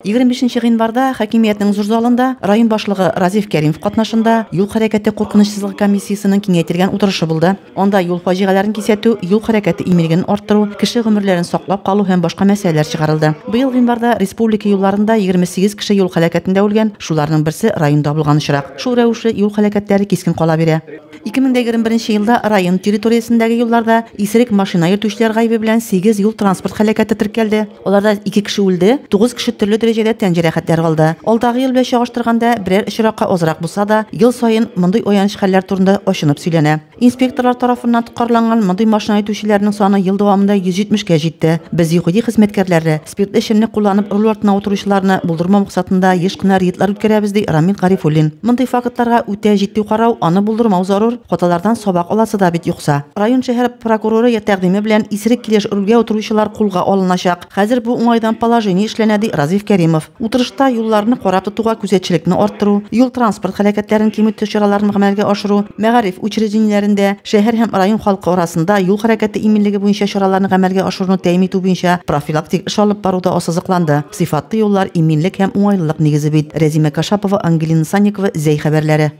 25 гыйнварда хакимиятнең зур залында район башлыгы Разиф Кәримов катнашында юл хәрәкәте куркынычсызлыгы комиссиясенең киңәйтелгән утырышы булды. Анда юл фаҗигаләрен кисәтү, юл хәрәкәте иминлеген арттыру, кеше гомерләрен саклап калу һәм башка мәсьәләләр чыгарылды. Быел гыйнварда республика юлларында 28 кеше юл һәлакәтендә үлгән, шуларның берсе районда булган очрак. Шул рәвешле юл һәлакәтләре кискен кала бирә. 2021 елда район территориясендәге юлларда исерек машина йөртүчеләр гаебе белән 8 юл-транспорт һәлакәте теркәлде. Аларда 2 кеше үлде, 9 кеше төрле дәрәҗәдә тән җәрәхәтләре алды. Алдагы ел белән чагыштырганда берәр очракка азрак булса да, ел саен мондый аяныч хәлләр турында ачынып сөйләнә. Инспекторлар тарафыннан тоткарланган мондый машина йөртүчеләрнең саны ел дәвамында 170 кә җитте. Без ЮХИДИ хезмәткәрләре спиртлы эчемлек кулланып руль артына утыручыларны булдырмау максатында еш кына рейдлар үткәрәбез, ди Рамил Гарифуллин. Мондый фактларга үтә җитди карау, аны булдырмау зарур, хаталардан сабак аласы да бит юкса. Район шәһәр прокуроры тәкъдиме белән исерек килеш рульгә утыручылар кулга алыначак. Хәзер бу уңайдан положение эшләнә, ди Разиф Кәримов. Утырышта юлларны карап тотуга күзәтчелекне арттыру, юл-транспорт һәлакәтләрен киметү чараларын гамәлгә ашыру, мәгариф учреждениеләрендә шәһәр һәм район халкы арасында юл хәрәкәте иминлеге буенча чараларны гамәлгә ашыруны тәэмин итү буенча профилактик эш алып бару да ассызыкланды. Сыйфатлы юллар иминлек һәм уңайлылык нигезе бит. Рәзимә Кашапова, Ангелина Санникова, Зәй хәбәрләре.